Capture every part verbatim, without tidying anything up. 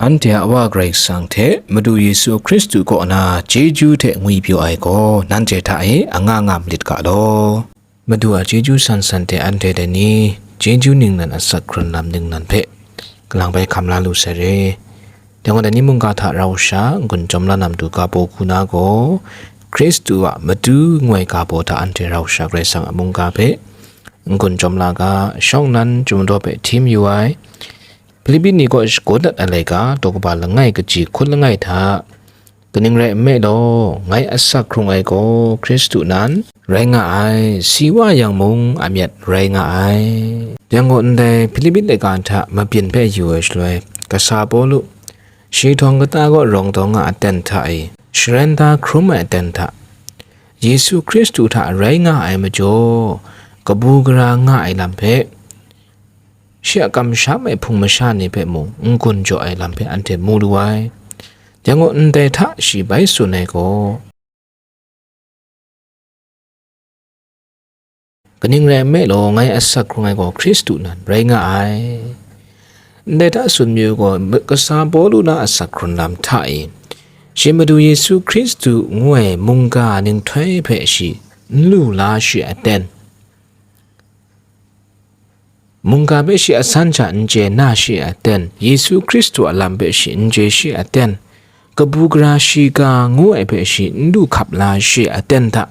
Anhte a Wa Karai Kasang hte Madu Yesu Hkristu kaw na chyeju hte ngwipyaw ai gaw nanhte hta e anga nga malit ga law. Madu a chyeju san san hte anhte dai ni chyeju ningnan asak hkrun lam ningnan hpe kalang bai hkam la lu sai re. Dai gaw, dai ni mungga hta rau sha n-gun chyawm la na matu ga baw hku na gaw, Hkristu a matu ngu ai ga baw hta anhte rau sha Karai Kasang a mungga hpe n-gun chyawm la ga, shawng nnan chyum daw hpe hti mayu ai, Hpilipi ni kaw shagun dat ai laika, daw kaba langai kaji hkun langai hta, kaning rai nme law, ngai asak hkrung ai gaw Hkristu nan rai nga ai, si wa yang mung a myat rai nga ai. Yang gaw, ndai Hpilipi laika hta mabyin hpe yu ai shaloi, kasa Pawlu, shi htawng kata kaw rawng taw nga aten hta e, sharen da hkrum ai aten hta, Yesu Hkristu hta rai nga ai majaw, kabu gara nga ai lam hpe, shi a kamsham ai hpung masha ni hpe mung n-gun jaw ai lam hpe anhte mu lu ai. Yang gaw, ndai hta shi bai tsun ai gaw, kaning rai nme law, ngai asak hkrung ai gaw Hkristu nan rai nga ai. Ndai hta tsun mayu gaw, kasa Pawlu na asak hkrun lam hta e, shi Madu Yesu Hkristu ngu ai mungga ninghtoi hpe shi n lu la shi aten, mungga hpe shi asan sha n chye na shi aten, Yesu Hkristu a lam hpe shi n chye shi aten, kabu gara shiga ngu ai hpe shi n du hkap la shi aten hta,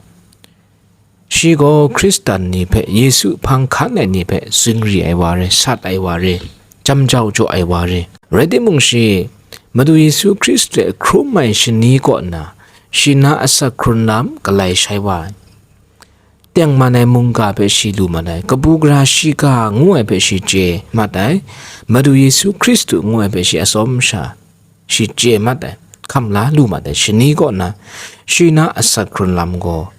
shi gaw Hkristan ni hpe, Yesu hpang hkan ai ni hpe zingri ai wa re, sat ai wa re, jam jau jaw ai wa re. Rai timung, shi Madu Yesu Hkristu hte hkrum ai shani kaw na, shi na asak hkrun lam galai shai wa ai. Tengman ai mungga hpe shi lu mat ai, kabu gara shiga ngu ai hpe shi chye mat ai, Madu Yesu Hkristu ngu ai hpe shi atsawm sha shi chye mat ai, hkam la lu mat ai shani kaw na, shi na asak hkrun lam gaw,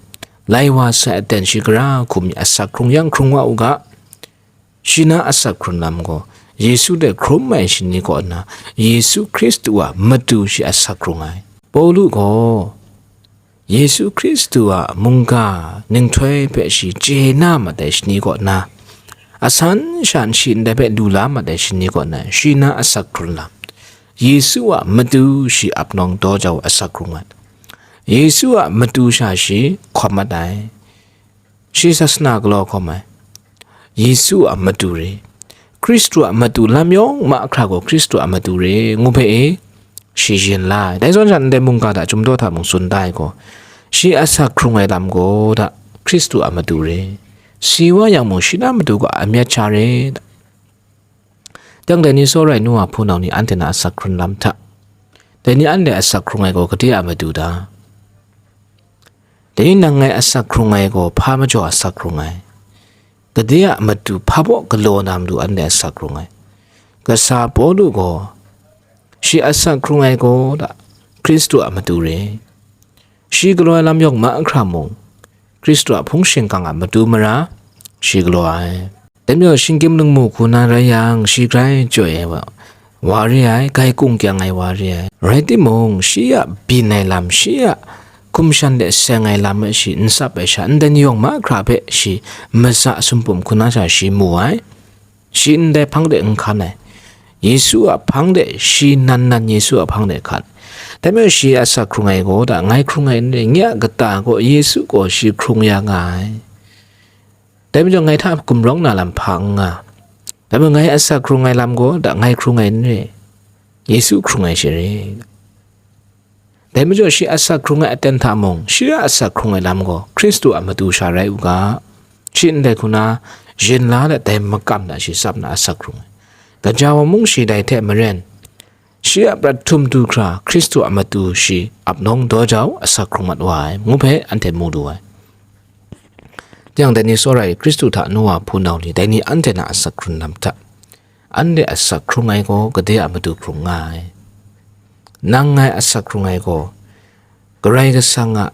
lai wa sai aten shi gara hkum mi asak hkrung yang hkrung wa u ga, shi na asak hkrun lam gaw, Yesu hte hkrum ai shani kaw na, Yesu Hkristu a matu shi asak hkrung ai. Pawlu gaw, Yesu Hkristu a mungga ninghtoi hpe shi chye na mat ai shani kaw na, asan sha shi ndai hpe lu la mat ai shani kaw na, shi na asak hkrun lam, Yesu a matu shi ap nawng daw jau asak hkrung ai. Yesu a matu sha shi hkawm mat ai. Shi sasana galaw hkawm ai. Yesu a matu re, Hkristu a matu lam yawng mahkra gaw Hkristu a matu re, ngu hpe e, shi yin la ai. Dai zawn sha ndai mungga hta chyum daw hta mung tsun da ai gaw, shi asak hkrung ai lam gaw da Hkristu a matu re, si wa yang mung shi na matu gaw a myat sha re. Dang dai ni tsawra ai nu wa hpunau ni anhte na asak hkrun lam hta, dai ni anhte asak hkrung ai gaw gade a matu ta? Dai ni nang ngai asak hkrung ai gaw hpa majaw asak hkrung ai? Gade a matu hpa baw galaw na matu anhte asak hkrung ai? Kasa Pawlu gaw, shi asak hkrung ai gaw da Hkristu a matu re. Shi galaw ai lam yawng mahkra mung, Hkristu a hpung shingkang a matu mara shi galaw ai. Dai majaw shinggyim lungmu hku na rai yang, shi grai chyoi ai wa, wa re ai, grai kung kyang ai wa re ai. Rai timung, shi a byin ai lam, shi a hkum shan de seng ai lam e shi n tsap ai sha, ndai ni yawng mahkra hpe shi matsa sumpum hku na sha shi mu ai. Shi ndai hpang de n hkan ai. Yesu a hpang de, shi nan nan Yesu a hpang de hkan. Dai majaw shi asak hkrung ai gaw da ngai hkrung ai n re, nye a kata gaw Yesu gaw shi hkrung ya nga ai. Dai majaw ngai hta gumrawng na lam hpa n nga. Dai majaw ngai asak hkrung ai lam gaw da ngai hkrung ai n re, Yesu hkrung ai shi re. Dai majaw shi asak hkrung ai aten hta mung, shi a asak hkrung ai lam gaw Hkristu a matu sha rai u ga. Shi ndai hku na yin la let dai makam hta shi tsap na asak hkrung ai. Gaja wa mung shi dai hte maren, shi a prat htum du hkra Hkristu a matu shi ap nawng daw jau asak hkrung mat wa ai, ngu hpe anhte mu lu ai. Yang dai ni tsawra ai Hkristu hta nu wa hpunau ni, dai ni anhte na asak hkrun lam hta, anhte asak hkrung ai gaw gade a matu hkrung nga ai. Nang ngai asak hkrung ai gaw, Karai Kasang a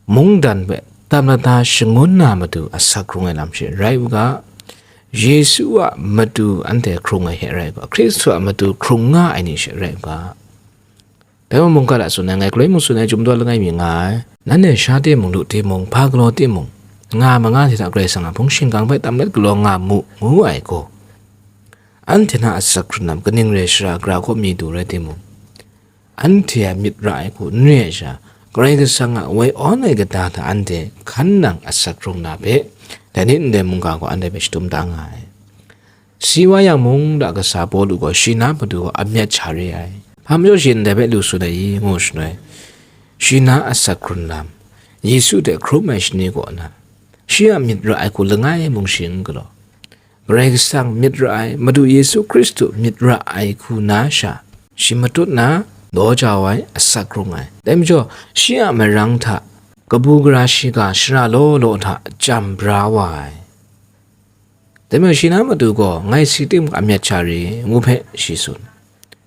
mungdan hpe tam lata shangun na matu asak hkrung ai lam she rai u ga, Yesu a matu anhte hkrung ai hte rai u ga, Hkristu a matu hkrung nga ai ni she rai u ga. Dai mung mungga hta tsun ai, ngai galoi mung tsun ai, Chyum daw langai mi nga ai. Nanhte sha timung, lu timung, hpa galaw timung, nga ma nga hte hta Karai Kasang a hpung shingkang hpe tam let galaw nga mu, ngu ai gaw, Anhte na asak hkrun lam kaning re shara gara hku mi du rai timung, anhte a myit ra ai hku n re ai sha, Karai Kasang a woi awn ai kata hta anhte hkan nang asak hkrung na hpe, dai ni ndai mungga gaw anhte hpe shadum da nga ai. Si wa yang mung, da kasa Pawlu gaw shi na matu gaw amyat sha re ai. Hpa majaw shi ndai hpe lu tsun ai i, ngu shanoi, shi na asak hkrun lam, Yesu hte hkrum ai shani kaw na, shi a myit ra ai hku langai mung shi n galaw. Karai Kasang myit ra ai, Madu Yesu Hkristu myit ra ai hku na sha, shi matut na, daw jau ai, asak hkrung ai. Dai majaw, shi a marang hta, kabu gara shiga shara law law hta jam bra wa ai. Dai majaw, shi na matu gaw, ngai si tim amyat sha re, ngu hpe shi tsun.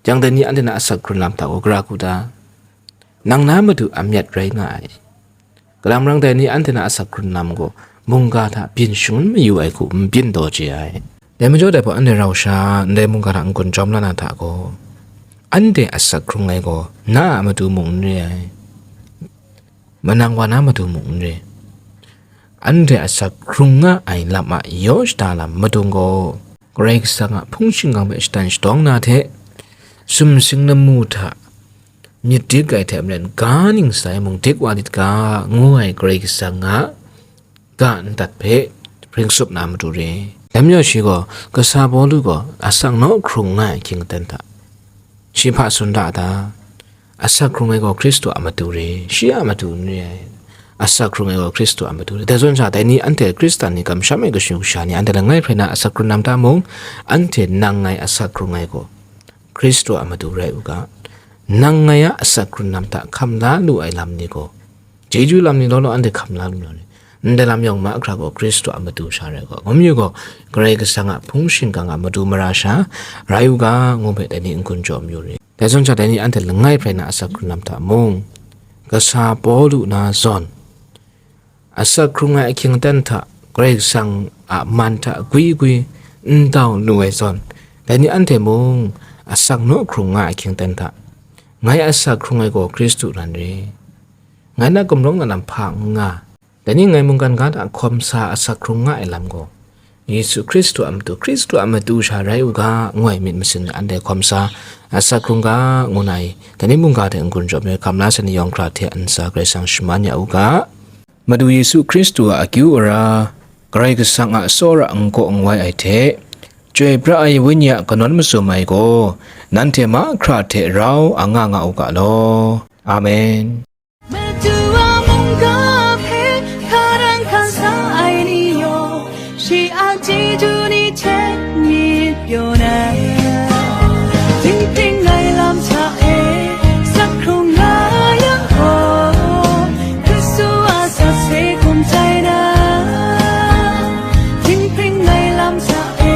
Jang dai ni anhte na asak hkrun lam hta gaw gara hku ta? Nang na matu amyat rai nga ai. Kalang marang dai ni anhte na asak hkrun lam gaw mungga hta byin shangun mayu ai hku n byin daw chye ai. Dai majaw dai hpang anhte rau sha ndai mungga hta n-gun jawm la na hta gaw, anhte asak hkrung ai gaw na a matu mung n re ai, manang wa na matu mung n re. Anhte asak hkrung nga ai lam a yaw shada lam madung gaw, Karai Kasang a hpung shingkang hpe shatan shadawng na hte, sumsing lamu hta myit dik ai hte maren ga ning sai mung dik wa lit ga, ngu ai Karai Kasang a ga ndat hpe ring sup na matu re. Dai majaw shi gaw, kasa Pawlu gaw asak naw hkrung nga ai ahkying aten hta, shi hpa tsun ra a ta? Asak hkrung ai gaw Hkristu a matu re, shi a matu n re ai. Asak hkrung ai gaw Hkristu a matu re. Dai zawn sha, dai ni anhte Hkristan ni kamsham ai kashu kasha ni anhte langai hprai na asak hkrun lam hta mung, anhte nang ngai asak hkrung ai gaw Hkristu a matu rai u ga. Nang ngai a asak hkrun lam hta hkam la lu ai lam ni gaw, chyeju lam ni law law anhte hkam la lu na ni? Ndai lam yawng mahkra gaw Hkristu a matu sha rai u ga. Ngu mayu gaw, Karai Kasang a hpung shingkang a matu mara sha rai u ga, ngu hpe dai ni n-gun jaw mayu re. Dai zawn sha, dai ni anhte langai hprai na asak hkrun lam hta mung, kasa Pawlu na zawn, asak hkrung ai ahkying aten hta, Karai Kasang a man hta gwi gwi n dau lu ai zawn, dai ni anhte mung asak naw hkrung nga ai ahkying aten hta, ngai asak hkrung ai gaw Hkristu ran re. Ngai na gumrawng na lam hpa n nga. Dai ni ngai mungkan ga hta hkawm sa asak hkrung nga ai lam gaw, Yesu Hkristu a matu, Hkristu a matu sha rai u ga, ngu ai myit masin anhte hkawm sa asak hkrung ga, ngu na i, dai ni mungga hte n-gun jaw ai hkam la sai ni yawng hkra hte ntsa Karai Kasang shaman ya u ga. Madu Yesu Hkristu a akyu ara, Karai Kasang a tsawra n kaw n wai ai hte, Chyoi pra ai Wenyi a kanawn masum ai gaw, nanhte mahkra hte rau a nga nga u ga law. Amen. Madu a mungga hpe hkarang hkan sa ai ni yawng, shi a chyeju ni hte myit pyaw na, dinghpring ai lam hta e sak hkrung nga yang gaw, Hkristu a sakse hkum tai na, dinghpring ai lam hta e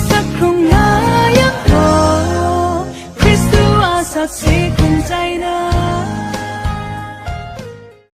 sak hkrung nga yang gaw, Hkristu a sakse